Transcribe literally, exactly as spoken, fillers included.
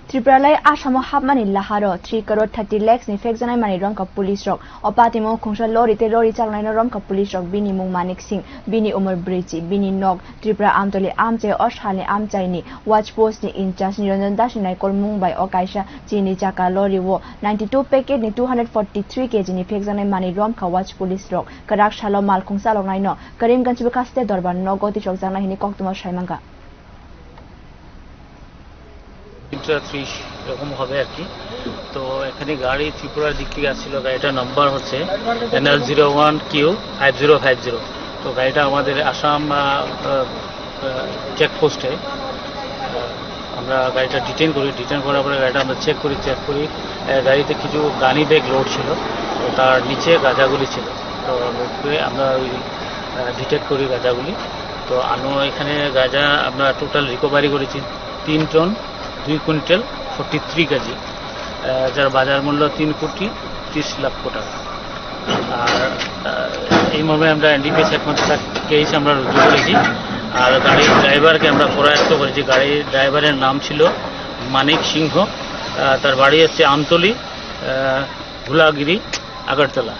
Tripura lai Assam o hapmani laharo three crore thirty lakhs ni phekjaknai manwi romkha police rok. O patimung khungsa lorry tei lorry chaloknaino romkha police rok, bini mung Manik Singh, bini umor brwichi, bini nok Tripura Amtoli amchai o salni amchaini watch post ni in charge Niranjan Das ni naikolmung bai o kaisa chini chaka lorry o ninety two packet ni two hundred forty three K G ni phekjaknai manwi romkha watch police rok. Kwrak salo malkhung chaloknaino Karimganj Bwkha State Dorbar nogo tisokjaknai hwnwi koktwma saimangkha. তিনটা ত্রিশ এরকম হবে আর কি। তো এখানে গাড়ি ত্রিপুরার দিক থেকে আসছিল, গাড়িটার নাম্বার হচ্ছে N L zero one Q five zero five zero. তো গাড়িটা আমাদের আসাম চেকপোস্টে আমরা গাড়িটা ডিটেন করি। ডিটেন করার পরে গাড়িটা আমরা চেক করি। চেক করি, আহ, গাড়িতে কিছু গানি ব্যাগ লোড ছিল, তো তার নিচে গাঁজাগুলি ছিল। তো লোড করে আমরা ওই ডিটেক্ট করি গাঁজাগুলি। তো আনো এখানে গাঁজা আমরা টোটাল রিকভারি করেছি তিন টন দুই কুইন্টাল ফর্টি থ্রি কেজি, আহ, যার বাজার মূল্য তিন কোটি তিরিশ লক্ষ টাকা। আর আহ, এই মর্মে আমরা এনডিপিএস একমাত্র কেস আমরা রুজু করেছি। আর গাড়ির ড্রাইভারকে আমরা করায়ত্ত করেছি। গাড়ির ড্রাইভারের নাম ছিল মানিক সিংহ। আহ, তার বাড়ি হচ্ছে আমতলি, আহ, ভুলাগিরি, আগরতলা।